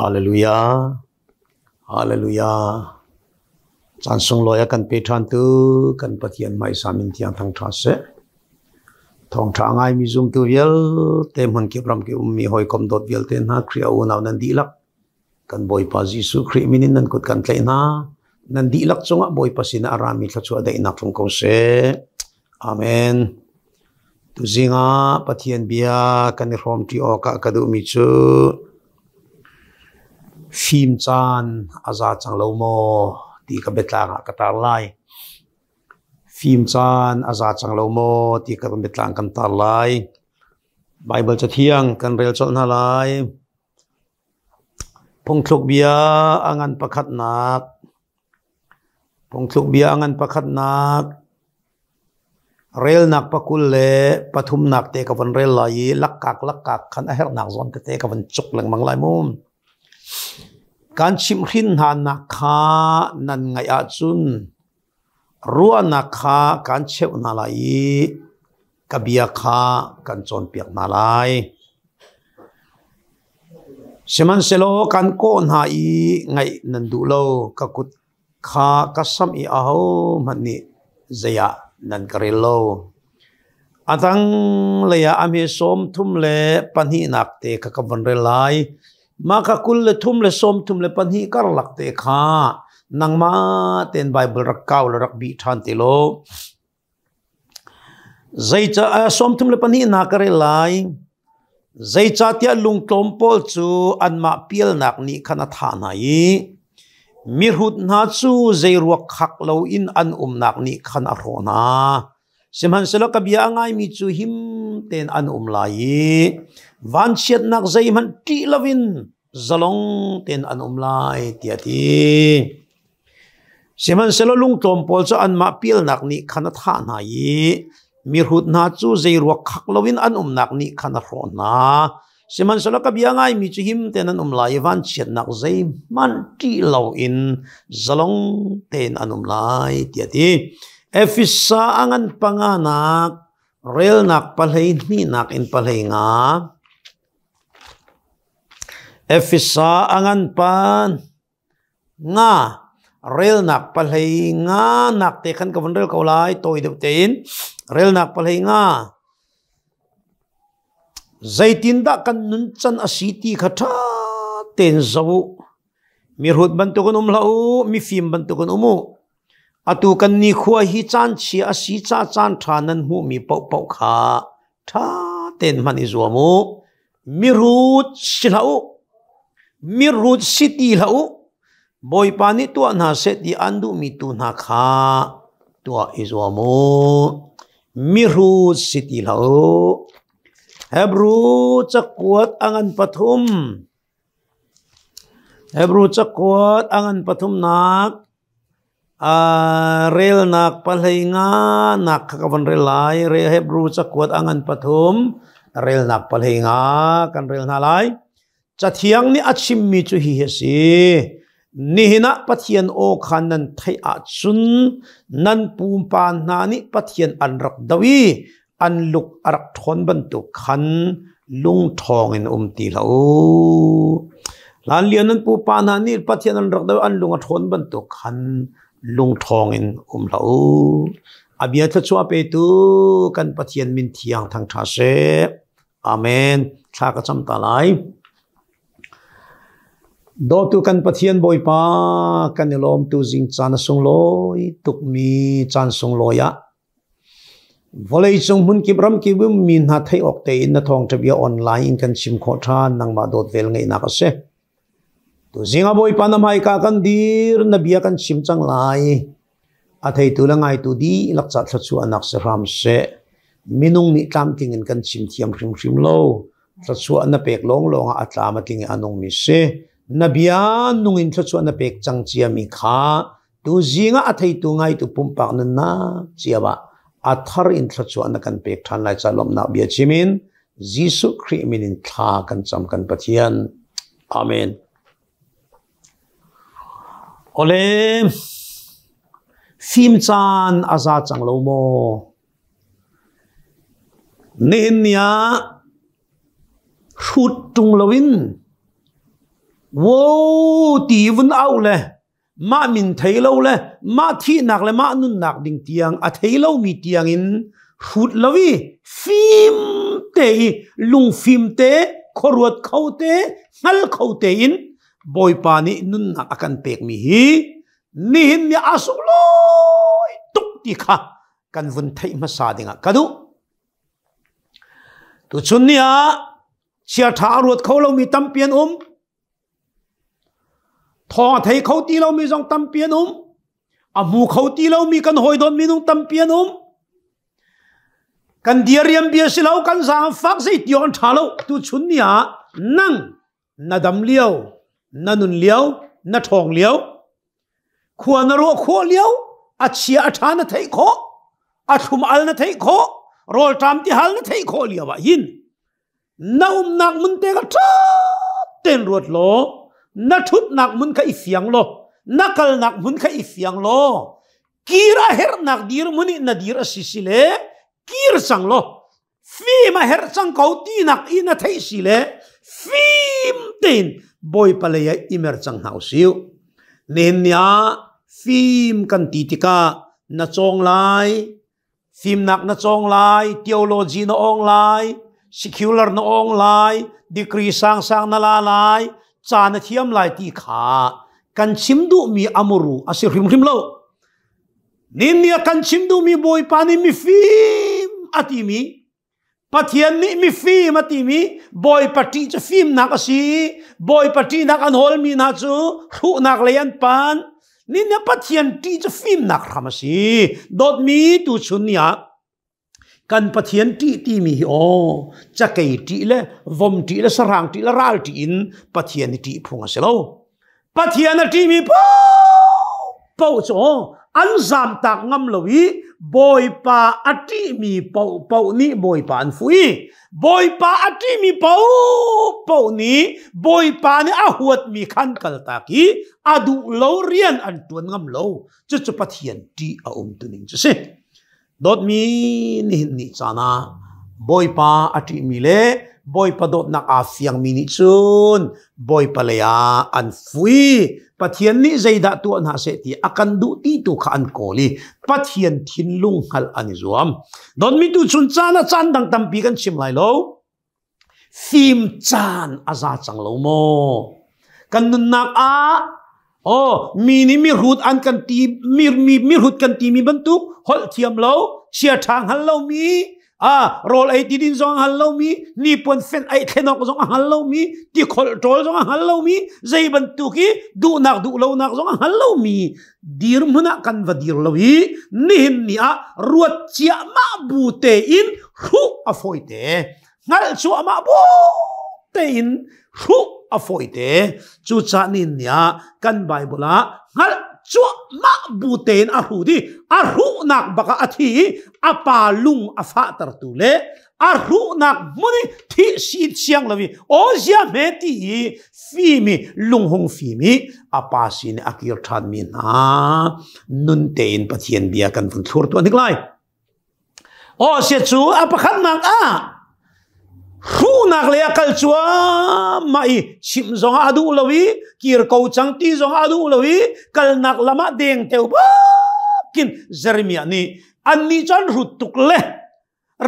Hallelujah. Hallelujah. Caan sunglawi a kan pe ṭhantu kan Pathian hmaisa min thiang thangṭha seh. Thawngṭha ngaimi zumtu vialte hmunkip ramkip ummi hawikom dawt vialte hna Khrih a unau nan dihlak kan Bawipa Jesuh Khrih min in nan kut kan tlaih hna. Nan dihlak cungah Bawipa sinah a rami thluachuah daihnak tlung ko seh. Amen. Tuzing ah Pathian bia kan i hrawmṭi awkah ka duhmi cu fim caan a za cang lo maw ti ka biatlang ah ka tar lai. Fim caan a za cang lo maw ti ka biatlang kan tar lai. Baibal Cathiang kan rel colh hna lai. Phungthluk bia a ngan pakhatnak. Phungthluk bia a ngan pakhatnak. Relnak pakul le pathumnak te ka von rel lai i lakkak lakkak khan a herhnak zawn tete ka von cuk lengmang lai mu. Kan chimhhrin hna nak kha nan ngaih ahcun ruahnak kha kan cheuh hna lai i ka bia kha kan cawnpiak hna lai. Sihmanhsehlaw kan kawh hna i ngaih nan duh lo, ka kut kha ka samh i ahohmanh nih zei ah nan ka rel lo. A tanglei ah a hme sawm thum le pahnihnak te kha ka von rel lai. Mah kha kul le thum le sawm thum le pahnih karlak te kha nangmah tein Baibal rak kau le rak bih ṭhan ti law Zeicah 32 ka rel lai. Zeicahtiah lungtlawm pawl cu anmah pialnak nih khan a thah hna i mihrut hna cu zeiruak khak loin an umnak nih khan a hrawh hna. Sihmanhsehlaw ka bia a ngaimi cu him tein an um lai i vanchiatnak zeihmanh ṭih loin zalong tein an um lai tiah a ti. Sihmanhsehlaw lungtlawm pawl cu anmah pialnak nih khan a thah hna i mihrut hna cu zeiruak khak loin an umnak nih khan a hrawh hna. Sihmanhsehlaw ka bia ngaimi cu him tein an um lai i vanchiatnak zeihmanh ṭih loin zalong tein an um lai, tiah a ti. Efesa a ngan panganak relnak pahlei hnihnak in pahlei nga. Efesa a ngan pan Nga relnak pahlei nga nak te khan ka von rel ko lai tawi deuh tein relnak pahlei nga zeitindah kan nun can a si ti kha ṭha tein zoh u mihrut bantukin um hlah u mifim bantukin um u atu kan nikhua hi caan chia a si ca caan ṭha nan hmuhmi paohpaoh kha ṭha tein hman i zuam u Mirut si hlah u. Mirut si ti hlah u. Bawipa nih tuah hna seh ti an duhmi tu hna kha tuah i zuam u. Mihrut si ti hlah u. Hebru cakuat a ngan pathum. Hebru cakuat a ngan pathumnak Relnak pahlei nga nak kha ka von rel lai. Hebru cakuat a ngan pathum relnak pahlei nga kan rel hna lai. Cathiang nih a chimmi cu hi a si. Nihin ah Pathian aw kha nan theih ahcun nan pupa hna nih Pathian an rak doh i an luk a rak ṭhawn bantuk khan lungṭhawng in um ti hlah u. Hlanlio nan pupa hna nih Pathian an rak doh an lung a ṭhawn bantuk khan lungṭhawng in um hlah u. A bia thluachuah petu kan Pathian min thiang thangṭha seh. Amen. Thla ka cam ta lai. Dawtu kan Pathian Bawipa kan i lawm tu zing caan a sunglawi tukmi caan sunglawi ah Vawleicung hmunkip ramkip ummi hna theih awk tein na thawngṭha bia online in kan chim khawh ṭhan nangmah dawt vel ngeihnak a si. Tuzing ah Bawipa na hmaika kan dir na bia kan chim cang lai. A theitu le ngaitu dihlak ca thluachuahnak si hram seh. Minung nih tlamtling in kan chim thiam hrimhrim lo. Thluachuah na pek lawnglawng ah a tlam a tling i a nungmi si. Na bia nung in thluachuah na pek cang ciami kha Tuzing ah a theitu ngaitu pumpak nunnak cio ah a thar in thluachuah na kan pek ṭhan lai ca lawmhnak bia chim in Jesuh Khrih min in thla kan cam kan Pathian. Amen. Ole fim caan a za cang lo maw? Nihin ni ah hrut ṭung loin Wo ti vun au le mah min thei lo le mah thihnak le mah nunnak ding tiang a thei lomi tiang in hrut lo i fim te i lungfim te khuaruat kho te hngal kho te in Bawipa nih nunnak a kan pekmi hi nihin ni a sunglawi tuk ti kha kan vun theih hmasa dingah ka duh. Tuchun ni ah chiaṭha a ruat kho lomi tampi an um. Thawng a thei kho ti lomi zong tampi an um. A hmu kho ti lomi kan hawi minung tampi an um. Kan diariam bia si lo, kan zaang fak zei ti an ṭha lo. Tuchun ni ah nang na dam lio, na nun lio, na ṭhawng lio, khua na ruah khawh lio, a chia a ṭha na theih khawh, a thlum al na theih khawh, rawlṭam ti hal na theih khawh lio ah hin na umnak mun te kha ṭha tein ruat law, na ṭhutnak mun kha i fiang law, na kalnak hmun kha i fiang law, kir a herhnak dirhmun i na dir a si si le kir cang law fim a herh cang ko tinak i na theih si le fim tein Bawipa lei ah i mer cang hna usih. Nihin ni ah fim kan ti tikah na cawng lai, fimnak na cawng lai, theology na awng lai, secular na awng lai, degree sangsang na la lai, ca na thiam lai ti kha kan chim duhmi amuru a si hrimhrim lo. Nin nih a kan chim duhmi Bawipa nih mifim a timi Pathian nih mifim a timi Bawipa ṭih cu fimnak a si. Bawipa ṭihnak an hawlmi hna cu hruhnak lei an pan. Nin nih Pathian ṭih cu fimnak hram a si. Dawtmi tuchun ni ah kan Pathian ṭih timi hi aw cakei ṭih le vom ṭih le sahrang ṭih le ral ṭih in Pathian i ṭih phung a si lo. Pathian a ṭihmi paohpaoh cu an zamtak ngam lo i Bawipa a ṭihmi paohpaoh nih Bawipa an fuh i Bawipa a ṭihmi paohpaoh nih Bawipa nih a huatmi khan kaltak i a duh lo rian an ṭuan ngam lo. Cucu Pathian ṭih a um tuning cu si. Dawtmi nihin ni caan ah Bawipa a ṭihmi le Bawipa dawtnak aa fiangmi nih cun Bawipa lei ah an fui. Pathian nih zeidah tuah hna seh ti a kan duh ti tu kha an kawl i Pathian thinlung hngalh an i zuam. Dawtmi tu chun caan ah caan dang tampi kan chim lai lo. Fim caan a za cang lo maw? Kan nunnak ah oh mi nih mihrut an kan ti mi mi mihrut kan ti mi bantuk holh thiam lo chia ṭha hngal lo mi a rawl ei ti din zong a hngal lo mi nipuan fenh ei thlen awk zong a hngal lo mi ti kholh ṭawl zong a hngal lo mi zei bantuk i duhnak duh lonak zong a hngal lo mi dirhmun ah kan va dir lo i nihin ni ah ruat ciahmah bu tein hruh a fawi te hngalh cuahmah bu tein hruh a fawi te cucah nihin ni ah kan Bible ah hngalh cuahmah bu tein a hru di a hruhnak bak ah a thi i a pa lung a fahtertu le a hruhnak hmun i thih si siang lo i aw zia hme ti i fimi lunghung fimi a pa sin a kir ṭhan mi hna nun tein Pathian bia kan vun thlur tuah hnik lai aw sia cu a pakhatnak ah hruhnak le a kal cuahmah i chimh zong ah a duh lo i kir ko cang ti zong ah a duh lo i kalnak lam ah deng teu bakin Jeremiah nih annih cu an hrut tuk le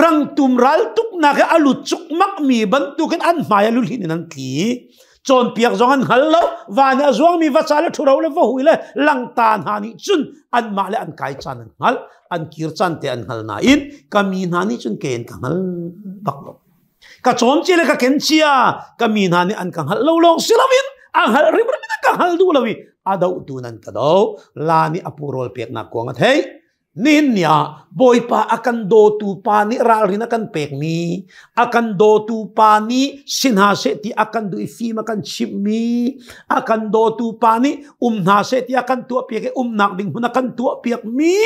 rangtum ral tuknak i a lut cukmak mi bantukin an hmai a luhlin in an tli cawnpiak zong an hngal lo van i a zuangmi vaca le ṭhuro le vahui le langta hna nih cun anmah le an kai caan an hngalh an kir caan te an hngal nain ka mi hna nih cun ke in ka hngal bak lo ka cawn cia le ka ken cia ka mi hna nih an ka hngalh lo lawng si loin a hngalh rimrim in ka hngal duh lo i a dohtu nan ka do la nih a purawl peknak kuang a theih Nihin ni ah Bawipa a kan dawtu pa nih ralrin a kan pekmi, a kan dawtu pa nih si hna seh ti a kan duh i fim a kan chimhmi, a kan dawtu pa nih um hna seh ti a kan tuahpiak i umnak ding hmun a kan tuahpiakmi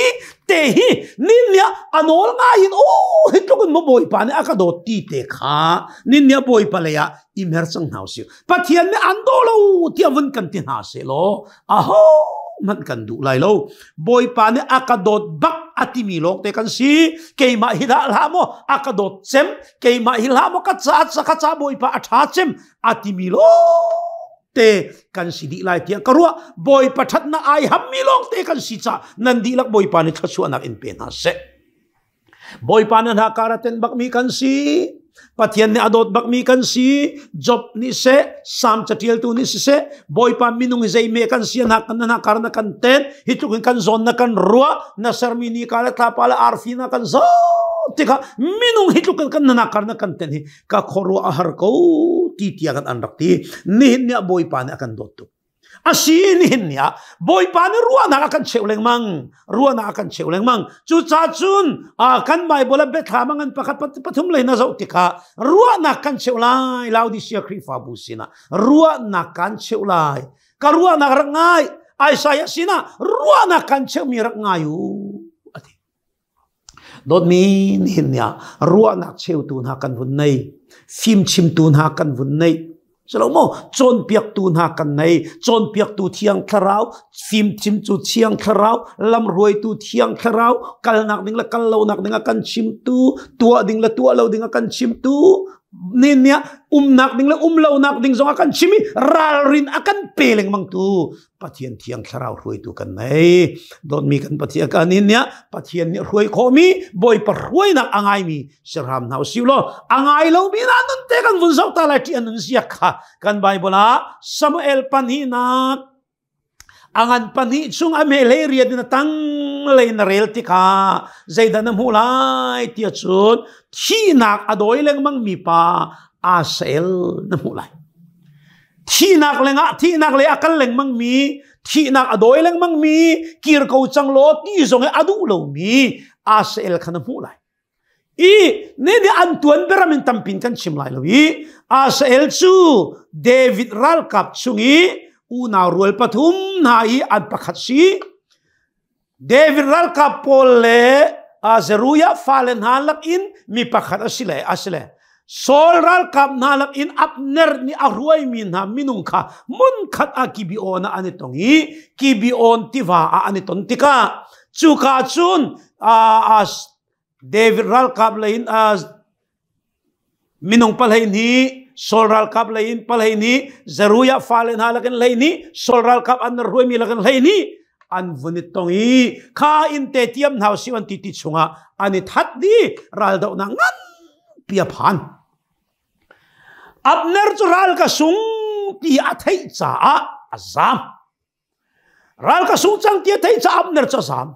te hi nihin ni ah a nawl ngai in aw hi tluk in maw Bawipa nih a ka dawt ti te kha nihin ni ah Bawipa lei ah i mer cang hna usih. Pathian nih an daw lo tiah vun kan ti hna seh law aho hmanh kan duh lai lo bawipa nih a ka dawt bak a timi lawng te kan si keimah hi dah hlah maw a ka dawt cem keimah hi hlah maw ka ca ka ca bawipa a ṭha cem a timi lawng te kan si dih lai tiah ka ruah. Bawipa ṭhatnak ai hammi lawng te kan si caah nan dihlak Bawipa nih thluachuahnak in pe hna seh. Bawipa na hna kar a tenh bakmi kan si. Pathian nih a dawt bakmi kan si. Job nih seh, Sam catialtu nih siseh, Bawipa minung i zeime kan si na kan na kar na kan ten, hi tluk in kan zawn na kan ruah, na sermi ni ka le tlapa le arfi na kan zo tikah minung hi tluk in kan na kar na kan ten hi ka khuaruah a har ko ti tiah kan an rak ti. Nihin ni ah Bawipa nih a kan dawt tuk. Asi nihin ni ah Bawipa nih ruahnak a kan cheuh lengmang. Ruahnak a kan cheuh lengmang. Cucaah cun kan Bible ah biathlam a ngan pakhat pathum lei na zoh tikah ruahnak kan cheuh lai. Laodicea Khrihfabu sinah ruahnak kan cheuh lai. Ka ruahnak rak ngai. Isaiah sinah ruahnak kan cheuhmi rak ngai u ati. Dawtmi nihin ni ah ruahnak cheutu hna kan vun nei, fimchimtu hna kan vun nei. Silo maw cawnpiaktu hna kan nei, cawnpiaktu thiang thlarau, fimchimtu thiang thlarau, lamhruaitu thiang thlarau, kalnak ding le kal lonak ding a kan chimtu, tuah ding le tuah lo ding a kan chimtu, nin nih umnak ding le um lonak ding zong a kan chim i ralrin a kan pe lengmang tu Pathian thiang thlarau hruaitu kan nei. Dawtmi kan Pathian kan in nia Pathian nih hruai khawhmi Bawipa hruainak a ngaimi siram hna usih law a ngai lomi na nun te kan vun zoh ta lai ṭih an nun zia kha kan Bible ah Samuel pahnihnak a ngan pahnih chung a me hlei riat in a tang lei na rel tikah zeidah na hmuh lai tiah cun thihnak a dawi lengmang mi pa Asael na hmuh lai. Thihnak lengah thihnak lei a kal lengmang mi, thihnak a dawi lengmang mi, kir ko cang law ti zong i a duh lomi Asael kha na hmuh lai. I ne nih an tuan beram in tampin kan chim lai lo i Asael cu David ralkap chung i unau rual pathum hna i an pakhat si. David ralkap pawl le Zeruiah fale hna lakin mi pakhat a si le a si le Saul ralkap hna lakin Abner nih a hruaimi hna minung kha hmunkhat ah Gibeon ah an i tong i Gibeon tiva ah an i ton tikah cuka cun David ralkap lei in minung palhei nih Saul ralkap lei in palhei nih Zeruiah fale hna lakin hlei nih Saul ralkap an hruaimi lakin hlei nih an vun i tong i kha in te tiam hna usih an ti ti chungah an i that di raldohnak nganpi a phan. Abner cu ral ka sung ti a theih caah a zam. Ral ka sung cang ti a theih caah Abner cu a zam.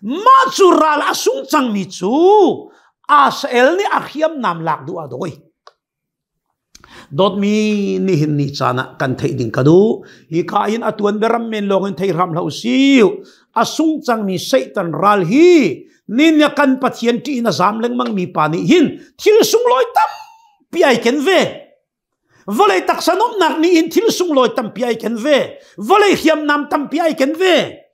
Mah cu ral a sung cangmi cu Asael nih a hriamnam lak duh a dawi. Dawtmi nihin ni caan ah kan theih ding ka duh. Hi ka in a tuan biaram men lawng in thei hram hlah usih. A sung cangmi Satan ral hi nin kan Pathian ṭih in a zam lengmang mi pa nih hin thil sunglawi tampi ai ken ve. Vawlei taksa nuamhnak nih in thil sunglawi tampi ai ken ve. Vawlei hriamnam tampi ai ken ve.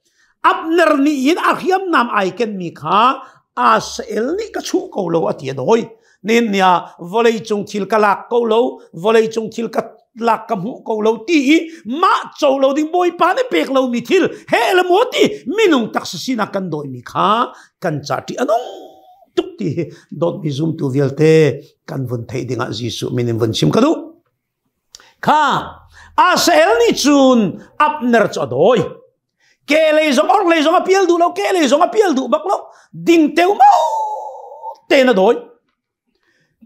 Abner nih in a hriamnam ai kenmi kha Asael nih ka chuh ko lo a ti a dawi. Nin nia vawlei cung thil ka lak ko lo, vawlei cung thil ka lak ka hmuh ko lo ti i mah co lo ding Bawipa nih pek lomi thil he le maw ti minung taksa sinak kan dawimi kha kan ca ṭih a nung tuk ti hi dawtmi zumtu vialte kan vun theih dingah Jesuh min in vun chim ka duh. Kha Asael nih cun Abner cu a dawi. Ke lei zong or lei zong a pial duh lo, ke lei zong a pial duh bak lo. Ding teu mau te na dawi.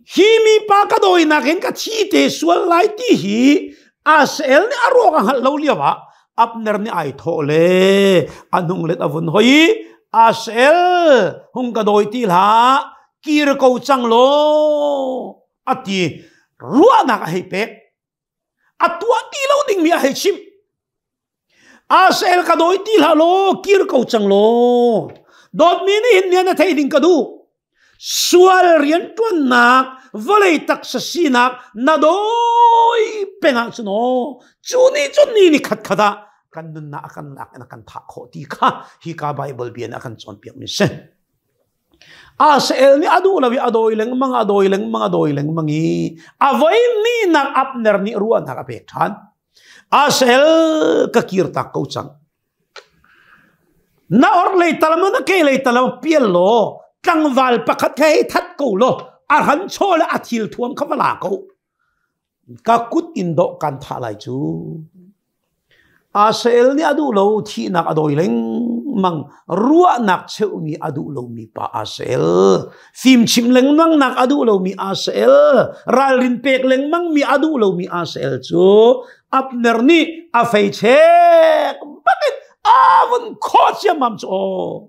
Hi mi pa ka dawi nakin ka thi te sual lai ti hi Asael nih a ruak a hngalh lo lio ah Abner nih ai thawh le a hnung let a vun hoi Asael hung ka dawi ti hlah kir ko cang law a ti ruahnak a hei pek a tuah ti lo dingmi a hei chimh Asael ka dawi ti hlah law kir ko cang law dawtmi nih hin nian a thei ding ka duh sual rianṭuannak vawlei taksa sinak na dawi peng ahcun aw cu ni cun ni ni khat khat ah kan nunnak a kan lak in a kan thah khawh ti kha hi ka Bible bia nih a kan cawnpiak mi si. Asael nih a duh lo i a dawi lengmang a dawi lengmang a dawi lengmang i a voi nak Abner nih ruahnak a pek ṭhan. Asael ka kir tak ko cang. Na orhlei talam na kehlei talam pial law tlangval pakhat kha hei that ko law a hran chaw le a thil thuam kha va la ko. Ka kut in dawh kan thah lai cu. Asael nih a duh lo, thihnak a dawi lengmang, ruahnak cheuhmi a duh lomi pa Asael, fimchim lengmangnak a duh lomi Asael, ralrin pek lengmangmi a duh lomi Asael cu Abner nih a fei chek bakin a vun khawh ciammam cu aw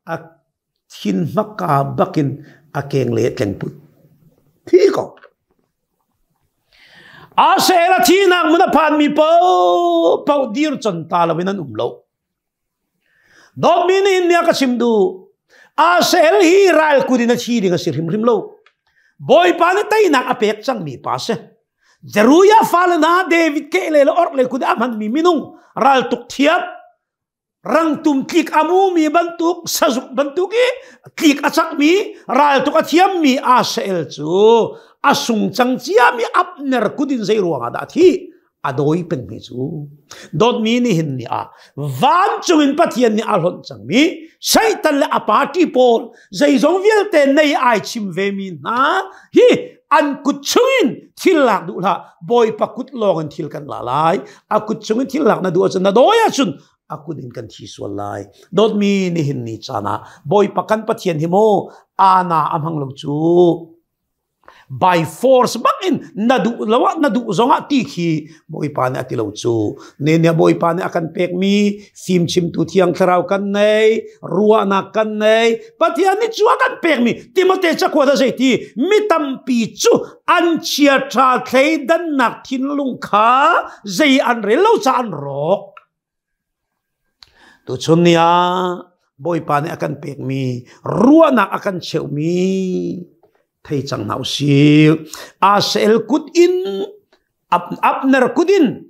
a thin hmaka bakin a keng le tleng put thi ko. Asel a thihnak hmun a phanmi paohpaoh dir con ta loin an um lo. Dawtmi nih nia ka chim duh. Asel hi ral kut in a thi ding a si hrimhrim lo. Bawipa nih teinak a pek cangmi pa si. Zeruiah fale hna David ke le le orh le kut a hmanmi minung raltuk thiam rangtum tlik a mumi bantuk sazuk bantuk i tlik a cakmi raltuk a thiammi Asael cu a sung cang ciami Abner kut in zei ruangah dah a thih a dawi pengmi cu dawtmi nihin ni ah vancung in Pathian nih a hlonh cangmi Satan le a party pawl zeizong vialte nei ai chim vemi hna hi an kut chungin thil lak duh hlah. Bawipa kut lawng in thil kan la lai. A kut chungin thil lak na duh ahcun, na dawi ahcun a kut in kan thi sual lai. Dawtmi, nihin ni caan ah Bawipa kan Pathian hi mu ana a hmang lo cu by force bak in na duh lo ah, na duh zong ah ti khi Bawipa nih a ti lo cu. Ne ne Bawipa nih a kan pekmi fimchimtu Thiang Thlarau kan nei, ruahnak kan nei. Pathian nih cu a kan pekmi Timote cakuat a zei ti mi tampi cu an chiaṭha thleidannak thinlung kha zei an rel lo ca an rawk. Tuchun ni ah Bawipa nih a kan pekmi ruahnak a kan cheuhmi thei cang hna usih. Asel kut in Abner kut in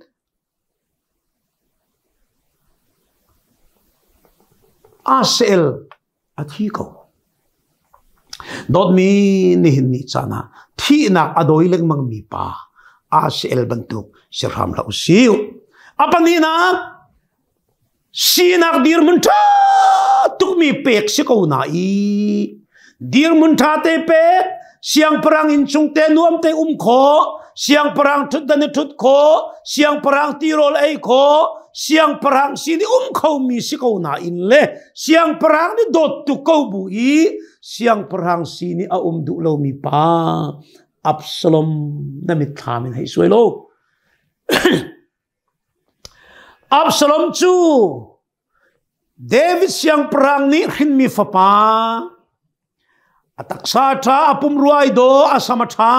Asel a thi ko. Dawtmi, nihin ni caan ah thihnak a dawi lengmang mi pa Asel bantuk si hram hlah usih. A pahnihnak, sinak dirhmun ṭha tukmi pek si ko na i dirhmun ṭha te pek, siangpahrang innchung te nuam te um khawh, siangpahrang ṭhutdan i ṭhut khawh, siangpahrang tirawl ei khawh, siangpahrang sin i um khomi si ko nain le siangpahrang nih dawt tuk ko bu i siangpahrang sin i a um duh lomi pa Absalom na mitthlam in hei suai lo. Absalom cu David siangpahrang nih hrinmi fapa, a taksa ṭha, a pumrua ai daw, a sam a ṭha,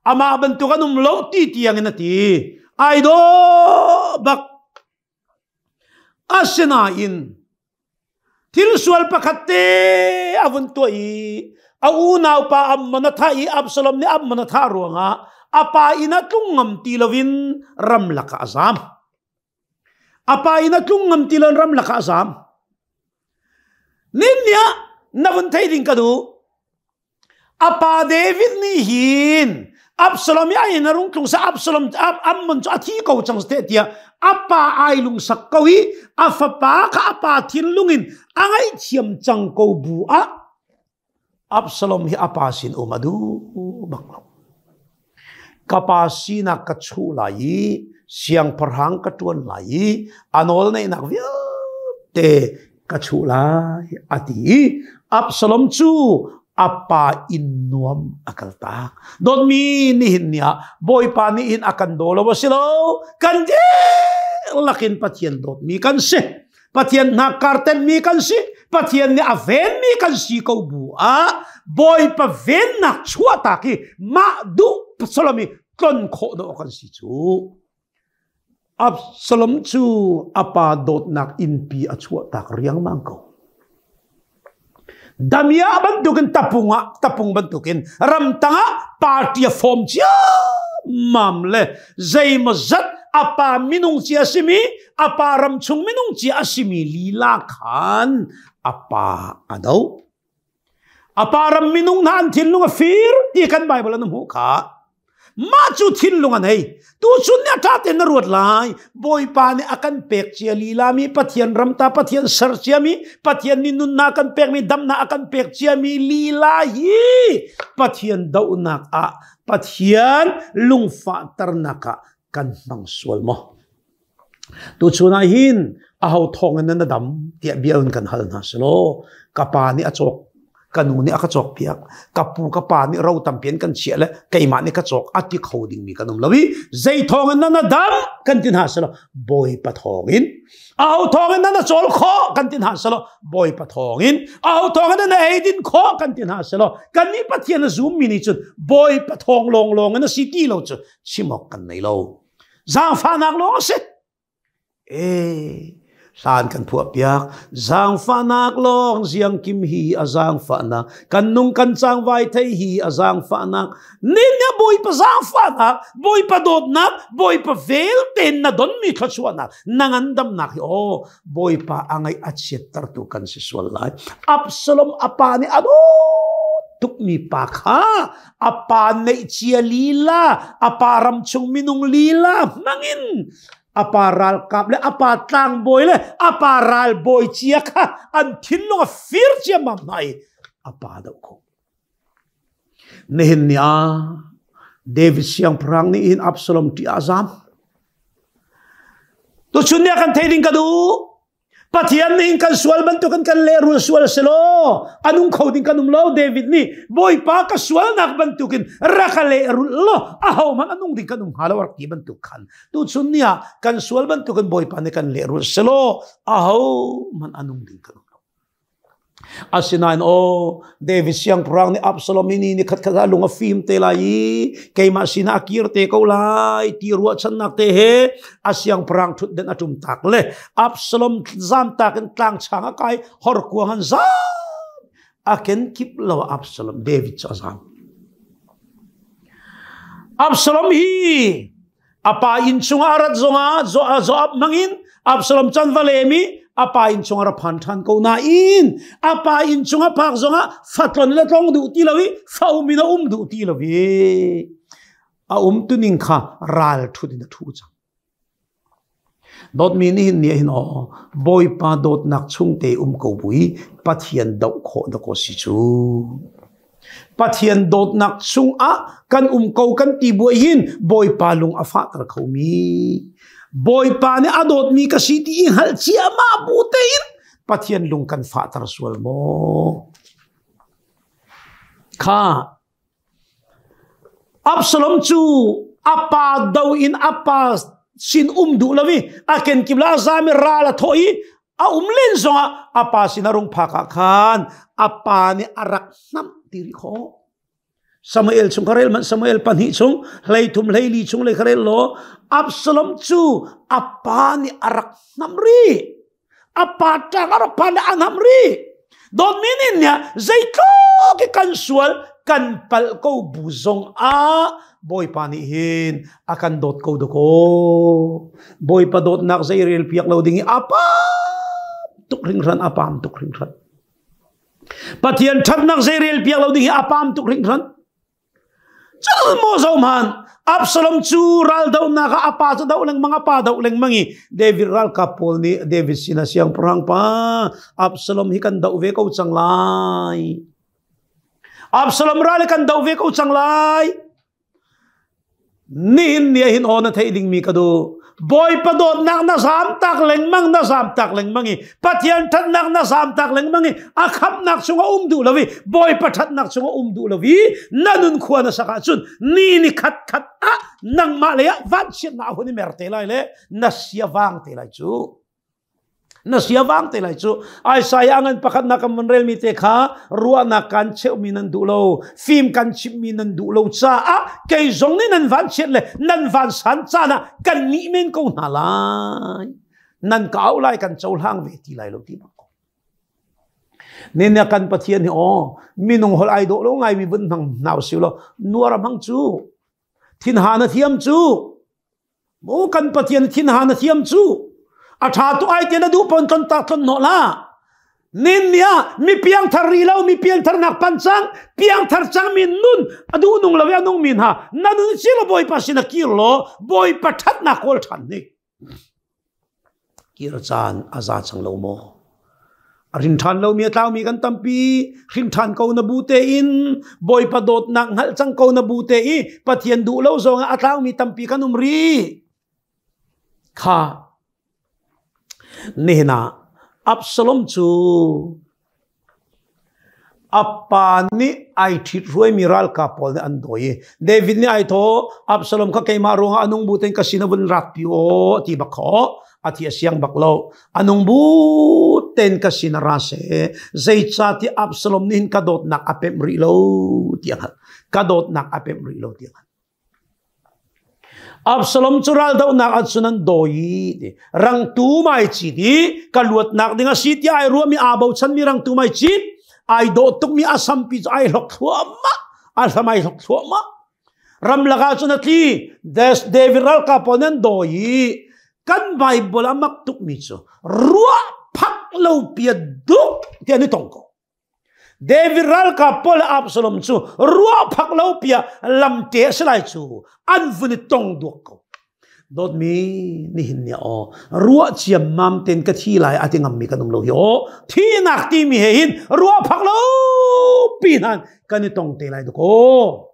amah bantuk an um lo ti tiang in a ti, ai daw bak. Asinain thil sual pakhat te a vun tuah i a unaupa Ammon a thah i Absalom nih Ammon a thah ruangah a pa inn ah tlung ngam ti loin ramlak ah a zam. A pa inn ah tlung ngam ti loin ramlak ah a zam. Nin nih ah na vun thei ding ka duh. A pa David nih hin Absalom i a inn a rung tlung sa Absalom Ammon cu a thi ko cang te tiah a pa ai lungsak ko i a fapa kha a pa thinlung in a ngaihthiam cang ko bu ah Absalom hi a pa sin um a duh bak lo. Ka pa sinak ka chuh lai i siangpahrang ka ṭuan lai i a nawl neihnak vialte ka chuh lai a ti i Absalom cu a pa inn nuam a kaltak. Dawtmi, nihin ni ah Bawipa nih hin a kan daw lo a si lo. Kan dihlak in Pathian dawtmi kan si. Pathian hna kartenmi kan si. Pathian nih a venmi kan si ko bu ah Bawipa vennak chuahtak hi mah duh Absalom i tlon khawh dawh kan si cu. Absalom cu a pa dawtnak innpi a chuahtak riangmang ko. Damia bantukin tapung ah tapung bantukin ramtang ah party a form ciammam le zeimawzat a pa minung cia simi, a pa ramchung minung cia a simi lila khan a pa a do. A pa ram minung hna an thinlung a fir ti kan Bible an hmuh kha. Mah cu thinlung an hei. Tu chun nih a ṭha tein na ruat lai. Bawipa nih a kan pek cia lilami, Pathian ramta, Pathian ser ciami, Pathian nih nunnak kan pekmi, damnak a kan pek ciami lila hi Pathian dohnak ah Pathian lungfahternak ah kan hmang sual maw? Tu chun ah hin aho thawng in na dam tiah bia in kan hal hna selaw ka pa nih a cawk ka nu nih a ka cawk piak ka pu ka pa nih ro tampi an kan chiah le keimah nih ka cawk a ti kho dingmi kan um lo i zei thawng in na dam kan ti hna selaw Bawipa thawng in aho thawng in na cawl khawh kan ti hna selaw Bawipa thawng in aho thawng in na eidin khawh kan ti hna selaw kan nih Pathian a zummi nih cun Bawipa thawng lawnglawng in a si ti lo cu chim awk kan nei lo. Zaangfahnak lawng a si. Ee, hlan kan phuah piak. Zaangfahnak lawng ziang kim hi a zaangfahnak. Kan nung kan cangvai thei hi a zaangfahnak. Nin ya Bawipa zaangfahnak, Bawipa dawtnak, Bawipa vel tein na donmi thluachuahnak, na ngandamnak hi aw Bawipa a ngaih a chiattertu kan si sual lai. Absalom a pa nih a dawt tukmi pa kha a pa neihcia lila a pa ram chung minung lila hmangin a pa ralkap le a pa tlangbawi le a pa ralbawi cia kha an thinlung a fir ciammam hna i a pa doh kho nihin ni ah David siangpahrang nih hin Absalom ṭih ah zam tuchun ni ah kan thei ding ka duh Pathian nih kan sual bantukin kan lehrul sual selaw a nung kho ding kan um lo David nih Bawipa ka sualnak bantukin rak ka lehrul law aho hmanh a nung ding kan um hnga lo rak ti bantuk khan tuchun ni ah kan sual bantukin Bawipa nih kan lehrul selaw aho hmanh a nung ding kan um lo Asinain aw David siangpahrang nih Absalom hi ni ni khat khat ah lung a fim te lai i keimah sinah a kir te ko lai ti ruahchannak te he a siangpahrang ṭhutden a ṭum tak le Absalom zamtak in tlangchang a kai horkuang an zam a kenkip lo Absalom David cu a zam. Absalom hi A pa inn chungah a rat zongah Joab hmangin Absalom can va lem i a pa inn chungah ra phan ṭhan ko nain a pa inn chungah phak zongah fatlon le tlong duh ti lo i fa um in a um duh ti lo i a um tuning kha ral ṭhut in a ṭhu cang. Dawtmi nihin ni hin aw Bawipa dawtnak chung te um ko bu i Pathian doh khawh dakaw si cu. Pathian dawtnak chungah kan um ko kan ti buai hin Bawipa lung a fahter khomi. Bawipa nih a dawtmi ka si ti i hngalh ciahmah bu tein Pathian lung kan fahter sual maw? Kha Absalom cu a pa do in a pa sin um duh lo i a kenkip le a zam i ral a thawh i a um len zongah a pa sin a rung phak ah khan a pa nih a rak hnamh ti rih khawh. Samuel chung kha rel hmanh Samuel pahnih chung 13 14 chung lei kha rel law Absalom cu a pa nih a rak hnamh rih. A pa ṭang a rak phan le a hnamh rih. Dawtmi nih nih zeitluk i kan sual kan palh ko bu zong ah Bawipa nih hin a kan dawt ko dakaw. Bawipa dawtnak zei rel piak lo ding i a pam tuk hringhran a pam tuk hringhran. Pathian ṭhatnak zei rel piak lo ding hi a pam tuk hringhran. Cul maw zo hman Absalom cu ral dohnak ah a pa cu doh lengmang a pa doh lengmang i David ralkap pawl nih David sin ah siangpahrang pa Absalom hi kan doh ve ko cang lai. Absalom ral hi kan doh ve ko cang lai. Nihin ni ah hin aw na theih dingmi ka duh. Bawipa dawtnak na zam tak lengmang na zam tak lengmang i Pathian ṭhatnak na zam tak lengmang i a khamhnak chungah um duh lo i Bawipa ṭhatnak chungah um duh lo i na nun khua na sak ahcun ni ni khat khat ah nangmah lei ah vanchiatnak a hun i mer te lai le na sia vang te lai cu. Na sia vang te lai cu. Isaiah ngan pakhat na kan van relmi te kha ruahnak kan cheuhmi nan duh lo, fim kan chimhmi nan duh lo caah kei zong nih nan van chiat le nan van san caan ah kan nih men ko hna lai. Nan ka auh lai kan cohlang ve ti lai lo ti bak ko. Nen kan Pathian hi aw minung hol ai dawh lo ngai mi vun hmang hna usih law nuar a hmang cu thinhan a thiam cu Maw kan Pathian thinhan a thiam cu a ṭha tu ai te na duh pon ton tak ton nawh la nin nia mi piangthar ri lo mi piangthar nak pan cang piangthar cang mi nun a duh nung lo a nung mi hna na nun si lo bawipa sin a kir law bawipa ṭhatnak kawl ṭhan ni kir caan a za cang lo maw? A hrin ṭhan lomi a tlaumi kan tampi. Hrin ṭhan ko na bu tein Bawipa dawtnak hngalh cang ko na bu te i Pathian duh lo zong ah a tlaumi tampi kan um rih. Kha nihin ah Absalom cu a pa nih ai ṭhit hruaimi ralkap pawl nih an dawi i David nih ai thaw Absalom kha keimah ruangah a nung bu tein ka sin a vun rak pi aw ti bak khaw a thi a siang bak lo a nung bu tein ka sin a ra seh zeicahtiah Absalom nih hin ka dawtnak a pemh rih lo ti a hngalh ka dawtnak a pemh rih lo ti a hngalh Absalom cu raldohnak ah cun an dawi i rangtum ai cit i ka luatnak ding a si tiah ai ruahmi aa bochanmi rangtum ai cit ai dawh tukmi a sampi cu ai hlok thluahmah a hlam ai hlok thluahmah ramlak ah cun a tli David ralkap pawl nih an dawi i kan Bible a mak tukmi cu ruah phak lo pia duk ti an i tong ko David ralkap pawl le Absalom cu ruah phak lo piah lamte a si lai cu an vun i tong duak ko. Dawtmi nihin ni aw ruah ciammam ten ka thi lai a ti ngammi kan um lo hi aw thinak timi he hin ruah phak lo pi hnan kan i tong te lai duk aw.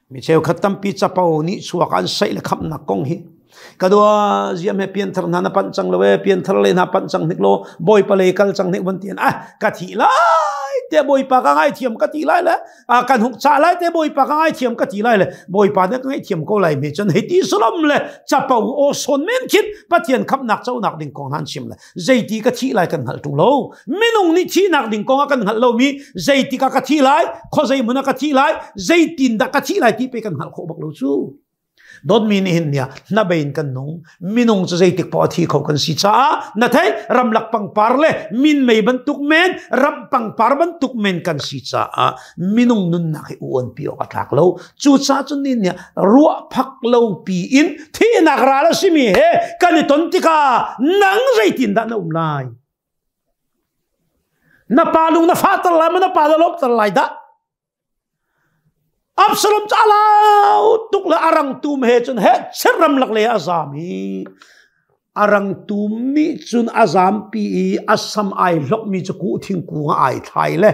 Mi cheukhat tampi capo nih chuak an saih le khamnak kong hi ka dua ziam he pianthar hna na panh cang lo e pianthar le hna panh cang hnik law bawipa lei kal cang hnik van tian ah ka thi lai te bawipa ka ngaithiam ka ti lai le a kan huk cha lai te bawipa ka ngaithiam ka ti lai le bawipa ne ka ngaithiam ko lai me cun hei ti salam le capo o son men khin pathian khamnak conak ding kong han chim le zeiti ka thih lai kan hngalh ṭung lo minung nih thihnak ding kong ah kan hngalh lomi zeitik ah ka thi lai khuazei hmun ah ka thi lai zeitin dah ka thih lai ti pe kan hngalh khawh bak lo cu dawtmi nih hin nia hnabein kan nung minung cu zeitik poah thi kho kan si caah na thei ramlak pangpar le min mei bantuk men ram pangpar bantuk men kan si caah minung nunnak hi uan pi awk a tlak lo cucaah cun ni nih ruah phak lo pi in thihnak ral a simi he kan i ton tikah nang zeitin dah na um lai na pa lung na fahter lai ma na pa na lawmter lai dah Absalom cu alau tuk le arang tum he cun he ram lak le a zam i arang tum nih cun a zampi i a sam ai hlokmi cu kuh thingkung ah ai thlai le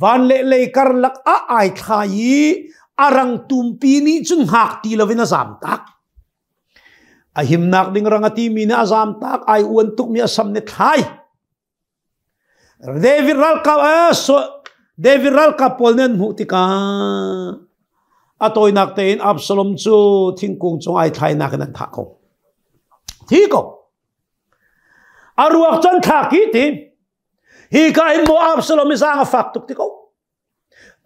van le lei karlak ah ai thlai i a rang tumpi nih cun hngak ti loin a zam tak a himnak ding rang a timi nih a zam tak ai uan tukmi a sam nih thlai David ralkap David ralkap pawl nih an hmuh tikah a tawinak tein Absalom cu thingkung cung ai thlainak in an thah ko. Thi ko. A ruak cun thlak hi ti. Hi ka in maw Absalom i zaang a fak tuk ti ko.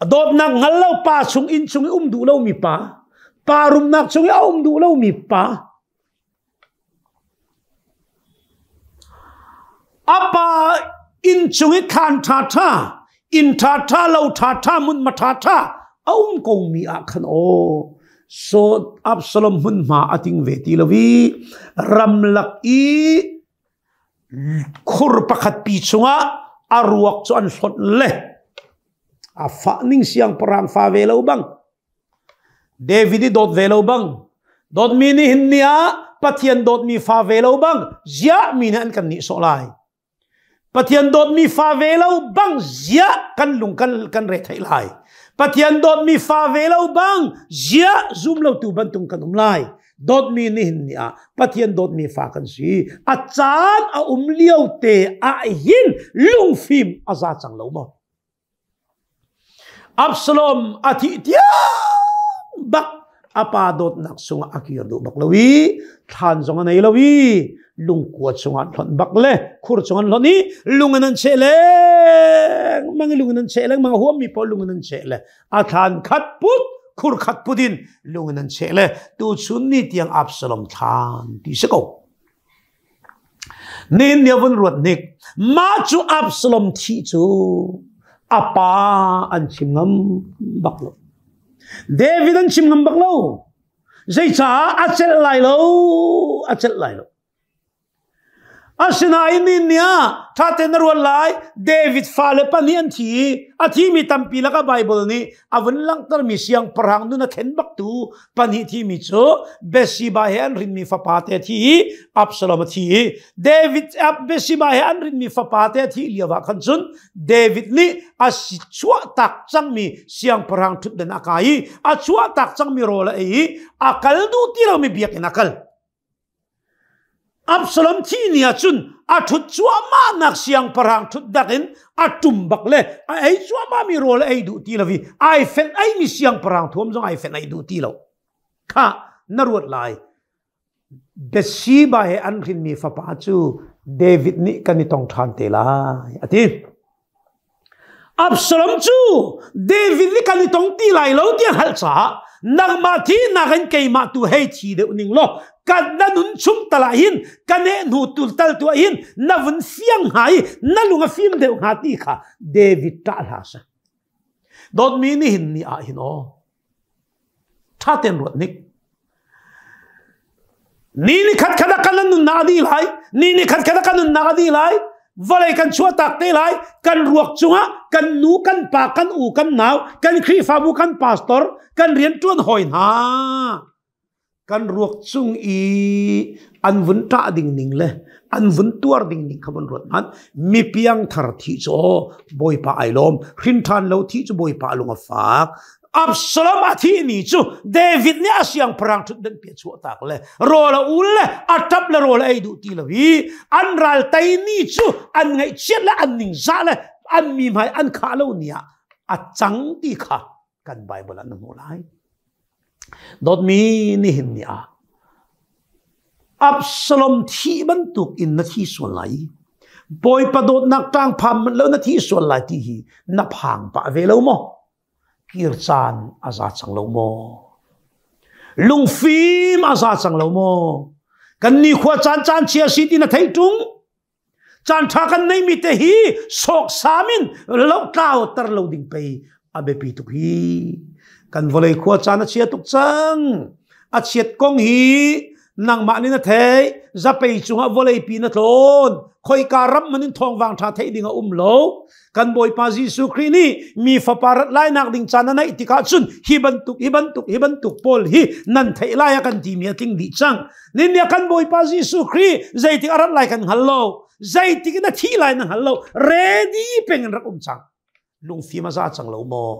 Dawtnak hngal lo pa chung inn chung i um duh lomi pa, pa rumnak chung i a um duh lomi pa, a pa inn chung i thlan ṭhaṭha, inn ṭhaṭha, lo ṭhaṭha, hmunhma ṭhaṭha a um komi ah khan aw so Absalom hmunhma a ting ve ti lo i ramlak i Khur pakhat pi chungah a ruak cu an hlonh le a fah ning siangpahrang fa ve lo bang David i dawt ve lo bang dawtmi nih hin ni ah Pathian dawtmi fa ve lo bang ziah mi nih an kan nihsawh lai Pathian dawtmi fa ve lo bang ziah kan lung kan kan re theih lai Pathian dawtmi fa ve lo bang ziah zum lo tu bantung kan um lai Dawtmi nihin ni ah Pathian dawtmi fa kan si. A caan a um lio te ah hin lungfim a za cang lo maw? Absalom a thih tiang bak a pa dawtnak sungah a kir duh bak lo i thlan zong a nei lo i lungkua chungah an hlonh bak le khur chung an hlonh i lung in an cheh lengmang i lung in an cheh lengmang a huammi pawl lung in an cheh le a thlan khat put khur khat put in lung in an cheh le tuchun ni tiang Absalom thlan ti si ko nin nia vun ruat nik ma cu Absalom thi cu a pa an chim ngam bak lo David an chim ngam bak lo zeicaah a celh lai lo a celh lai lo. Asinain ni ni ah ṭha tein na ruat lai. David fale pahnih an thi i a thimi tampi lakah Baibal nih a vun langhtermi siangpahrang nun a thlen baktu pahnih thimi cu Bathsheba he an hrinmi fapa te a thi i Absalom a thi i David Bathsheba he an hrinmi fapa te a thih lio ah khan cun David nih a chuahtak cangmi siangpahrang ṭhutdan a kai i a chuahtak cangmi rawl a ei i a kal duh ti lomi biakinn a kal. Absalom thih ni ah cun a ṭhut cuahmahnak siangpahrang ṭhut dak in a ṭum bak le a ei cuahmahmi rawl a ei duh ti lo i ai fenh aimi siangpahrang thuam zong ai fenh ai duh ti lo. Khah, na ruat lai. Bathsheba he an hrinmi fapa cu David nih kan i tong ṭhan te lai, a ti. Absalom cu David nih kan i tong ti lai lo ti a hngalh caah nangmah thihnak in keimah tu hei thi deuh ning law kan na nun chung tal ah hin ka neh hnu tul tal tu ah hin na vun fiang hnga i na lung a fim deuh hnga ti kha David ṭah hlah seh. Dawtmi nihin ni ah hin aw Ṭha tein ruat hnik. Ni ni khat khat ah kan nunnak a dih lai. Ni ni khat khat ah kan nunnak a dih lai. Vawlei kan chuahtak te lai. Kan ruak cungah kan nu, kan pa, kan u, kan nau, kan Khrihfabu, kan pastor, kan rianṭuan hawi hna. Kan ruak cung i an vun ṭah ding ning le an vun tuar ding ning kha vun ruat hmanh. Mi piangthar thih cu Bawipa ai lawm. Hrin ṭhan lo thih cu Bawipa lung a fak. Absalom a thih ni cu David nih a siangpahrang ṭhutdan pi a chuahtak le rawl a ul le a ṭap le rawl a ei duh ti lo i an ral tei ni cu an ngaihchiat le an ningzah le an mi hmai an khah lo ni ah a cang ti kha kan Bible ah na hmuh lai. Dawtmi nihin ni ah Absalom thih bantuk in na thi sual lai. Bawipa dawtnak ṭang pham manh lo na thi sual lai ti hi na phang pah ve lo maw? Kir caan a za cang lo maw? Lungfim a za cang lo maw? Kan ni khua caan caan chia si ti na theih ṭung? Caan ṭha kan neimi te hi sawksam in lohtlau ter lo ding pei a biapi tuk hi. Kan vawlei khua caan a chia tuk cang. A chiat kong hi nangmah nih na theih. Zapei cungah vawleipi na tlawn. Khoika ram man in thawngvang ṭha theih ding a um lo. Kan Bawipa Jesuh Khrih nih mi fapa rat lai nak ding caan a naih tikah cun hi bantuk hi bantuk hi bantuk pawl hi nan theih lai a kan timi a tling dih cang. Ninia kan Bawipa Jesuh Khrih zeitik a rat lai kan hngal lo. Zeitik in a thih lai na hngal lo. Ready peng in rak um cang. Lungfim a za cang lo maw?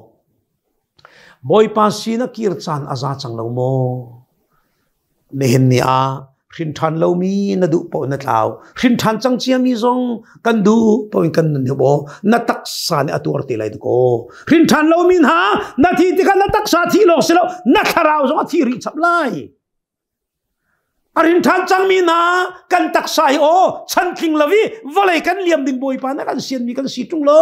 Bawipa sin a kir caan a za cang lo maw? Nihin ni ah hrin ṭhan lomi na duh paoh na tlau. Hrin ṭhan cang ciami zong kan duh paoh in kan nun hi aw. Na taksa nih a tuar te lai dakaw. Hrin ṭhan lomi hna na thi tikah na taksa thi lawng si lo na thlarau zong a thi rih chap lai. A rin ṭhan cangmi hna kan taksa hi aw chantling lo i vawlei kan liam ding Bawipa na kan sianmi kan si ṭung lo.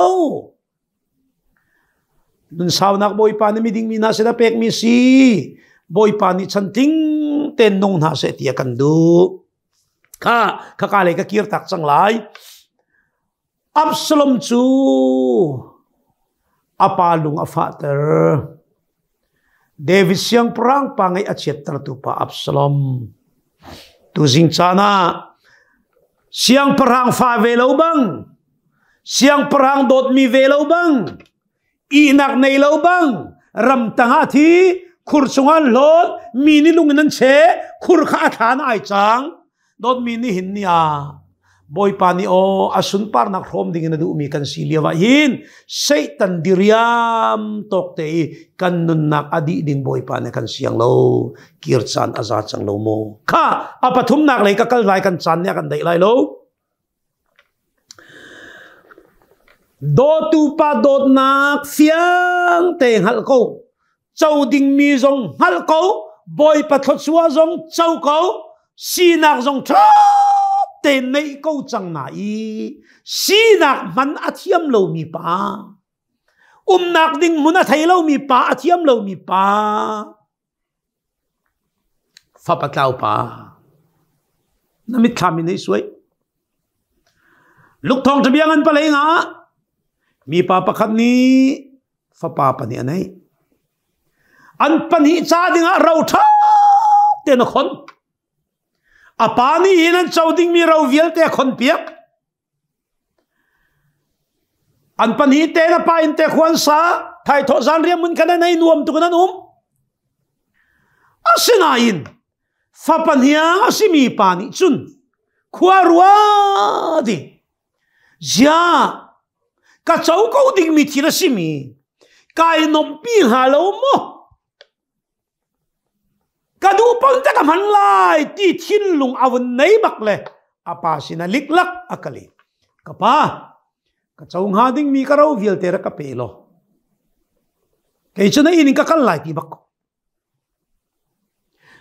Nunsaunak Bawipa nih miding mi hna sin a pekmi si. Bawipa nih chantling ten nung hna seh ti a kan duh. Kha khaka lei ka kir tak cang lai. Absalom cu a pa lung a fahter. David siangpahrang pa ngeih a chiattertu pa Absalom. Tuzing caan ah siangpahrang fa ve lo bang, siangpahrang dawtmi ve lo bang, ihnak nei lo bang, ramtang ah thi, khur chungah an hlawt, mi nih lung in an cheh, khur kha a thlan ai cang. Dawtmi nihin ni ah Bawipa nih aw a sunparnak hrawm ding in a duhmi kan si lio ah hin Satan diriam tawk te i kan nunnak a dih ding Bawipa nih kan siang lo kir caan a za cang lo maw kha a pathumnak lei ka kal lai kan caan nih a kan daih lai lo dawtu pa dawtnak fiang te hngalh ko co dingmi zong hngalh ko bawipa thluachuah zong co ko sinak zong ṭha te neih ko cang na i sinak hman a thiam lomi pa umnak ding hmun a thei lomi pa a thiam lomi pa fapa tlau pa na mitthlam in hei suai lukthong ṭabiang an palei nga mipa pakhat nih fapa pahnih a nei an pahnih ca dingah ro ṭha tein a khon. A pa nih hin an co dingmi ro vialte a khonpiak. An pahnih te na pa in te khuan sa thaithawh zan riam mun khan an ei nuam tuk in an um. Asinain fapa hniang a simi pa nih cun khua rua di zia ka co ko dingmi thil a simi kai nompi hnga lo maw Ka duh pon te ka hman lai ti thinlung a vun nei bak le a pa sin a liklak a ka le. Ka pa, ka co hnga dingmi ka ro vialte rak ka pe law. Kei cu na inn in ka kal lai ti bak ko.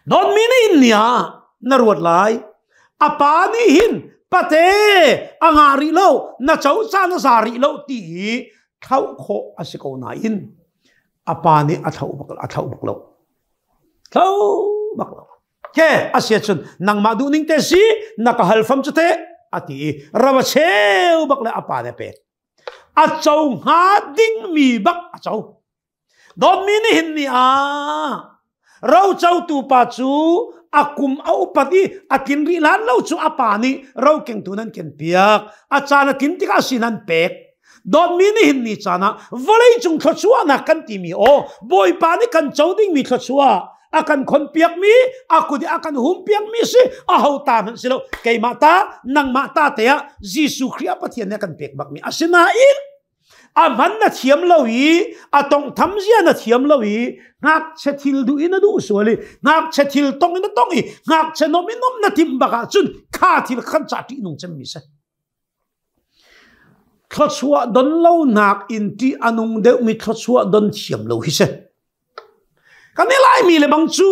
Dawtmi na inn ni ah na ruat lai. A pa nih hin pate a ngah rih lo, na co caan a za rih lo ti hi thlauh khawh a si ko nain a pa nih a thlauh bak a thlauh bak lo thlauh bak lo ke a sia cun nangmah duh ning te si na ka hal fam cu te a ti i rava cheu bak le a pa nih a pek a co hnga ding mi bak a co dawtmi nih hin ni ah rocotu pa cu a kum a upat i a tlin rih lan lo cu a pa nih ro kengtu nan ken piak a caan a tlin tikah sin an pek Dawtmi nihin ni caan ah vawleicung thluachuahnak kan timi aw Bawipa nih kan co dingmi thluachuah a kan khonpiakmi a kut i a kan humpiakmi si a ho ta hmanh si lo keimah ta nangmah ta te ah Jesuh Khrih a Pathian nih a kan pek bakmi asinain a hman na thiam lo i a tonghtham zia na thiam lo i ngakchia thil duh in a duh sual i ngakchia thil tong in a tong i ngakchia nom in nom na timh bak ahcun kha thil khan ca ṭih nung cemmi si Thluachuah don lonak in ṭih a nung deuhmi thluachuah don thiam lo hi si. Kan i Laimi le bang cu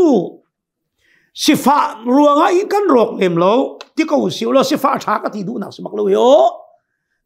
sifah ruangah i kan rawk lem lo ti ko si ulaw sifah ṭha ka ti duhnak si bak lo hi aw.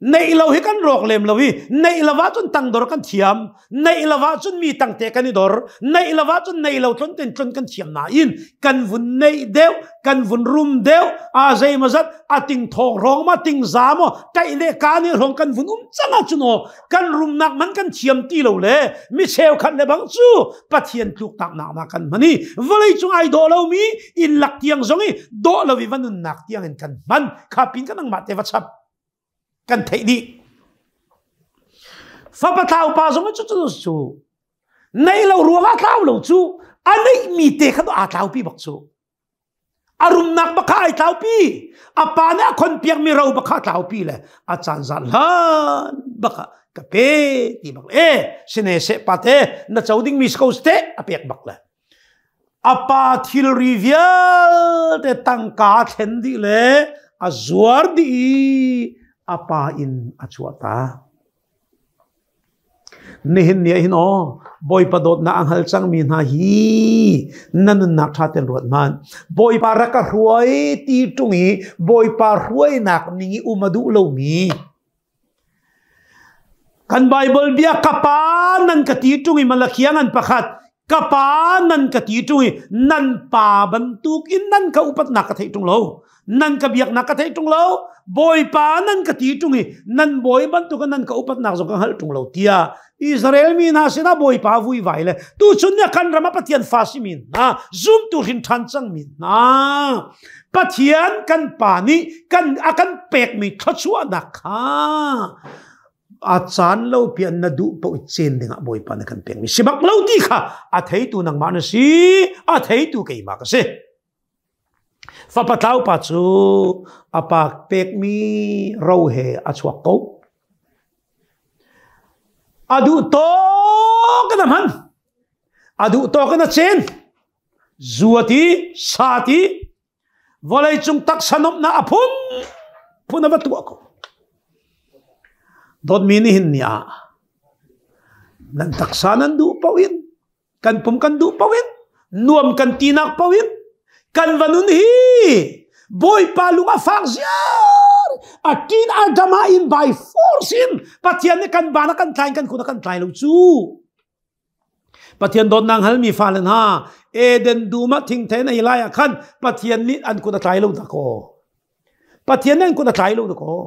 Neih lo hi kan rawk lem lo i neih lo ahcun tangdor kan thiam. Neih lo ahcun mi tangte kan i dor. Neih lo ahcun nei lo tlon ten tlon kan thiam nain kan vun neih deuh kan vun rum deuh a zeimawzat a ting thawng rong ma ting za maw taih le ka nih rong kan vun um cang ahcun aw kan rumnak man kan thiam ti lo le mi cheukhat le bang cu Pathian tluk taknak na kan hman i vawlei cung ai dawh lomi inn lak tiang zong i dawh lo i va nunnak tiang in kan hman kha pin kan nangmah te va chap kan theih dih fapa tlau pa zong cu cu cu neih lo ruangah tlau lo cu a neihmi te kha aa tlaupi bak cu a rumnak bak kha ai tlaupi a pa nih a khonpiakmi ro bak kha a tlaupi le a caan zat hlan bak ah ka pe ti bak e sine seh pa te na co dingmi si ko te a pek bak le a pa thilri vialte tangka thlen dih le a zuar dih i a pa in a chuah ta Nihin ni ah hin aw Bawipa dawtnak a hngal cangmi hna hi na nunnak ṭha tein ruat hmanh. Bawipa rak ka hruai ti ṭung i Bawipa hruainak ning i um a duh lomi kan Baibal bia ka pa nan ka ti ṭung i Malakia ngan pakhat ka pa nan ka ti ṭung i nan pa bantuk in nan ka upatnak ka theih ṭung lo nan ka biaknak ka theih ṭung lo bawipa nan ka ti ṭung i nan bawi bantuk in nan ka upatnak zong ka hngalh ṭung lo tiah Israel mi hna sinah bawipa vuivai le tuchun ni kan ram ah Pathian fa simi hna zumtu hrin ṭhan cangmi hna Pathian kan pa nih kan a kan pekmi thluachuahnak kha a caan lo pian na duh paoh i cen dingah Bawipa na kan pekmi si bak lo ti kha a theitu nangmah na si a theitu keimah ka si fapa tlau pa cu a pa pekmi ro he a chuak ko a duh tawk in a hman a duh tawk in a cen zu a ti sa ti Vawleicung taksa nuamhnak a phun phun a va tuah ko. Dawtmi nihin ni ah nan taksa nan duh paoh in kan pum kan duh paoh in nuam kan tinak paoh in kan va nun hi Bawipa lung a fak ziar a ṭin a dama in by force in Pathian nih kan ban a kan tlai kan kun a kan tlai lo cu Pathian dawtnak hngalmi fale hna Eden dum ah thingthei na ei lai ah khan Pathian nih an kut a tlai lo dah kaw. Pathian nih an kut a tlai lo dah kaw.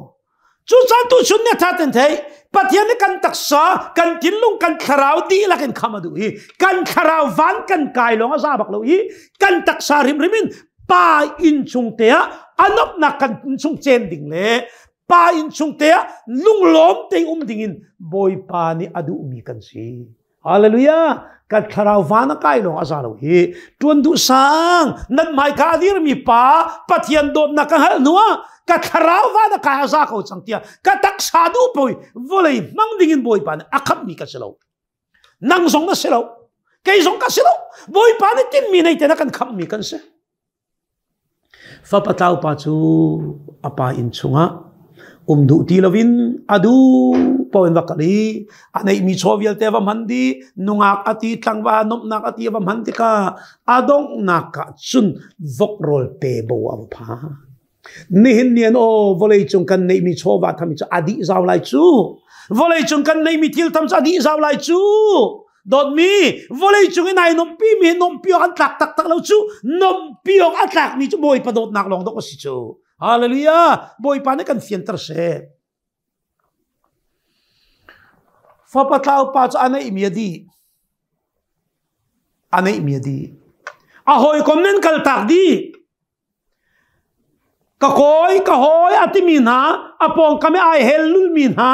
Cucaah tuchun nih tha ten thei Pathian nih kan taksa, kan thinlung, kan thlarau dihlak in kham a duh i kan thlarau van kan kai lawng a za bak lo i kan taksa hrimhrim in Pa inn chung te ah anopnak kan inn chung cen ding le pa inn chung te ah lunglawm te um ding in Bawipa nih a duhmi kan si. Hallelujah! Kan thlarau van a kai lawng a za lo hi. Tuan duh sang nan hmai ka a dirmi pa Pathian dawtnak ka hngalh hnu ah ka thlarau van a kai a za ko cang tiah ka taksa duh poi vawlei hmang ding in Bawipa nih a khamhmi ka si lo. Nang zong na si lo. Kei zong ka si lo. Bawipa nih tinmi nei te na kan khamhmi kan si. Fapa tlau pa cu a pa inn chungah um duh ti loin a duh paoh in va kal i a neihmi chaw vialte va hman dih, nungak a ti, tlangval nuamhnak a ti va hman tikah a donghnak ah cun vok rawl pe bo a va phan. Nihin ni an aw vawleicung kan neihmi chawva tham cu a dih zau lai cu. Vawleicung kan neihmi thil tham cu a dih zau lai cu. Dawtmi vawleicung in ai nompi mi nompi awk an tlak taktak lo cu. Nompi awk a tlakmi cu Bawipa dawtnak lawng dawk a si cu. Hallelujah! Bawipa nih kan fianter seh. Fapa tlau pa cu a neihmi a dih. A neihmi a dih. A hawikom nan kaltak dih. Ka kawi, ka hawi a timi hna, a pawngkam i ai hel lulmi hna,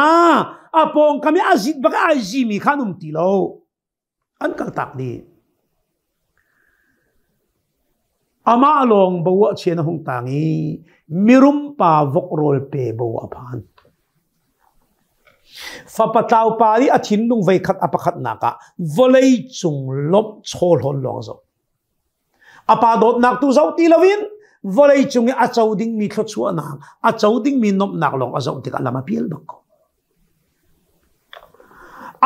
a pawngkam i a zit bak i ai zimi kha an um ti lo. An kaltak dih. Amah lawng bo ah chian a hung tang i mirum pa vok rawl pe bo a phan. Fapa tlau pa i a thinlung veikhat a pakhatnak ah vawlei cung lawmh chaw hlawn lawng zoh. A pa dawtnak tu zoh ti loin vawlei cung i a co dingmi thluachuahnak, a co dingmi nuamhnak lawng a zoh tikah lam a pial bak ko.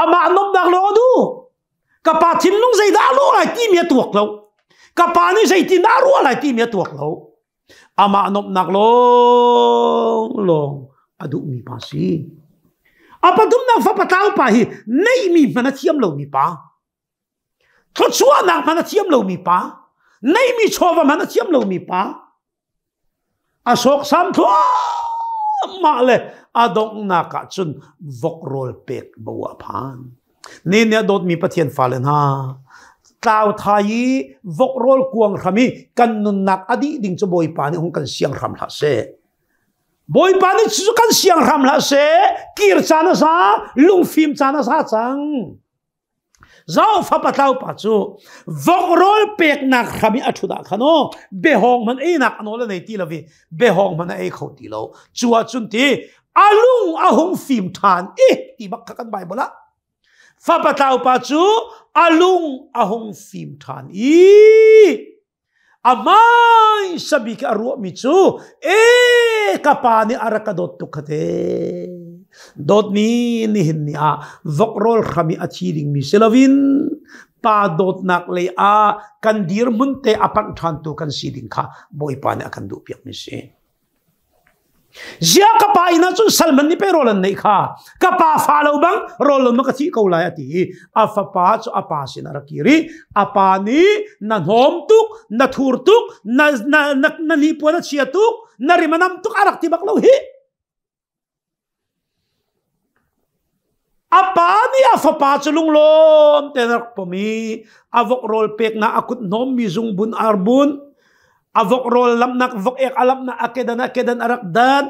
Amah nuamhnak lawng a duh. Ka pa thinlung zeidah a lawh lai timi a tuak lo. Ka pa nih zeitin dah a ruah lai timi a tuak lo. Amah nuamhnak lawng lawng a duhmi pa si. A pathumnak fapa tlau pa hi neihmi hmanh a thiam lomi pa. Thluachuahnak hmanh a thiam lomi pa, neihmi chawva hmanh a thiam lomi pa, a sawksam thluahmah le a donghnak ah cun vok rawl pek bo a phan. Ni nih a dawtmi Pathian fale hna, tlau thai i vok rawl kuang hram i kan nunnak a dih ding cu Bawipa nih hung kan siang hram hlah seh. Bawipa nih cu kan siang hram hlah seh, kir caan a za, lungfim caan a za cang. Zau fapa tlau pa cu vok rawl peknak hram i a ṭhut ah khan aw behawng hmanh einak a nawl a nei ti lo i behawng hmanh a ei kho ti lo. Cu ahcun ti a lung a hung fim ṭhan i ti bak kha kan Bible ah. Fapa tlau pa cu a lung a hung fim ṭhan i A hmaisa bik a ruahmi cu e ka pa nih a rak ka dawt tuk kha te. Dawtmi nihin ni ah vok rawl hram i a thi dingmi si loin pa dawtnak lei ah kan dirhmun te a panh ṭhantu kan si ding kha Bawipa nih a kan duhpiakmi si. Ziah ka pa inn ah cun salman nih pei rawl an neih kha ka pa fa lo bang rawl lo ma ka thih ko lai a ti i a fapa cu a pa sin a rak kir i a pa nih na hnawm tuk na thur tuk na na na, na hnipuan a chia tuk na rim a nam tuk a rak ti bak lo hi A pa nih a fapa cu lunglawm tein a rak pom i a vok rawl peknak a kut hnawmmi zungbun arbun, a vok rawl lamhnak vok ek a lamhnak a kedan a kedan a rak dan,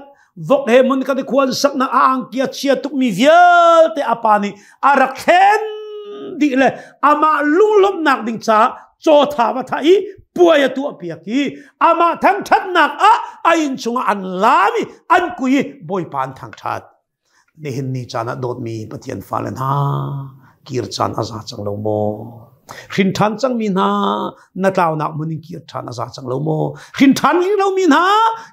vok he mun kan i khuan saknak a angki a chia tukmi vialte a pa nih a rak thlen dih le amah lunglawmhnak ding caah caw tha va thah i puai a tuah piak i amah thangṭhatnak ah a inn chungah an laam i an kui i Bawipa an thangṭhat. Nihin ni caan ah dawtmi Pathian fale hna, kir caan a za cang lo maw? Hrin ṭhan cangmi hna, na tlaunak hmun in kir ṭhan a za cang lo maw? Hrin ṭhan rih lomi hna,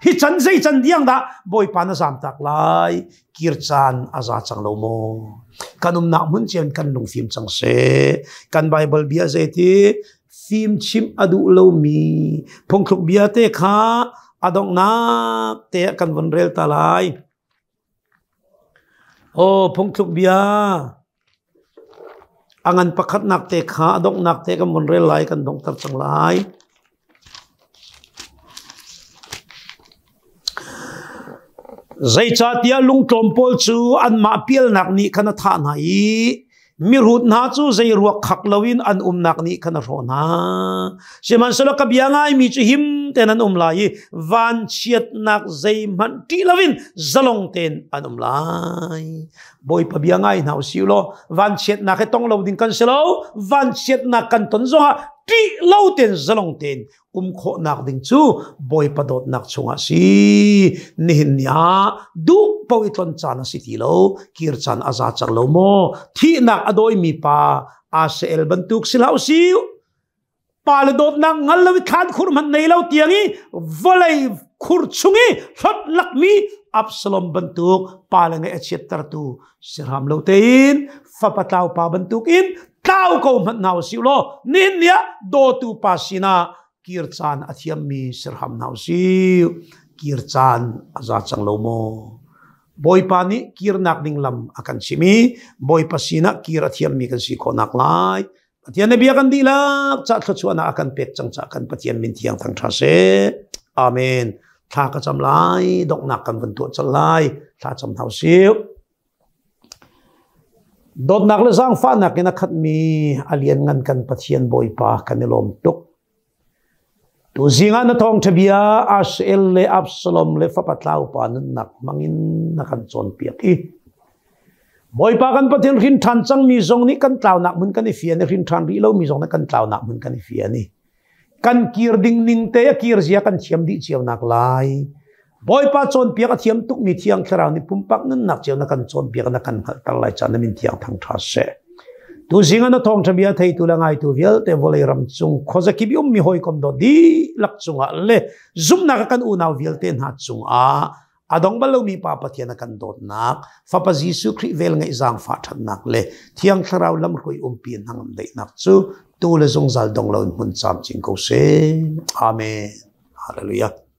hi chan zei can diang dah Bawipa na zamtak lai? Kir caan a za cang lo maw? Kan umnak hmun cio in kan lungfim cang seh. Kan Baibal bia zeiti fimchimh a duh lomi phungthluk bia te kha a donghnak te ah kan vun rel ta lai. Aw phungthluk bia a ngan pakhatnak te kha a donghnak te kan vun rel lai kan donghter cang lai. Zeicahtiah lungtlawm pawl cu anmah pialnak nih khan a thah hna i. Mihrut hna cu zei ruak khak loin an umnak nih khan a hrawh hna. Sihmanhsehlaw ka bia ngaimi cu him tein an um lai i vanchiatnak zeihmanh ṭih loin zalong tein an um lai. Bawipa bia ngai hna usih law vanchiatnak he tong lo ding kan si lo. Vanchiatnak kan ton zongah ṭih lo tein zalong tein um khawhnak ding cu Bawipa dawtnak chungah si. Nihin ni ah duh paoh i tlon caan a si ti lo, kir caan a za cang lo maw? Thihnak a dawimi pa Asel bantuk si hlah usih. Pa le dawtnak ngal lo i thlan khur hmanh nei lo tiang i vawlei khur chung i hlot lakmi Absalom bantuk pa le ngeih a chiattertu si hram lo tein fapa tlau pa bantuk in tlau ko hmanh hna usih law nihin ni ah dawtu pa sinah kir caan a thiammi sirham hna usih. Kir caan a za cang lo maw? Bawipa nih kirnak ding lam a kan chim i Bawipa sinah kir a thiammi kan si khawh nak lai Pathian na bia kan dihlak ca thluachuahnak a kan pek cang ca kan Pathian min thiang thang ṭha seh. Amen. Thla ka cam lai, donghnak kan van tuah cal lai. Thla cam hna usih. Dawtnak le zaangfahnak in a khatmi a lianngan kan Pathian Bawipa kan i lawm tuk. Tuzing ah na thawngṭha bia Asel le Absalom le fapa tlaupa nunnak hmangin na kan cawnpiak i Bawipa kan Pathian hrin ṭhan cangmi zong nih kan tlaunak hmun kan i fian i hrin ṭhan rih lomi zong nih kan tlaunak hmun kan i fian i kan kir ding ning te a kir zia kan thiam dih cio nak lai. Bawipa cawnpiak a thiam tukmi Thiang Thlarau nih pumpak nunnak cio na kan cawnpiak na kan hngalhter lai caan na min thiang thang ṭha seh. Tuzing ah na thawngṭha bia theitu le ngaitu vialte vawlei ram cung khuazakip i ummi hawikom dawt dihlak cungah le zumhnak a kan unau vialte hna cungah a dong bal lomi Pa Pathian a kan dawtnak, Fapa Jesuh Khrih vel ngeih zaangfah ṭhatnak le Thiang Thlarau lamhruai umpi hnangam daihnak cu tu le zungzal dong loin hmun camcin ko seh. Amen. Hallelujah.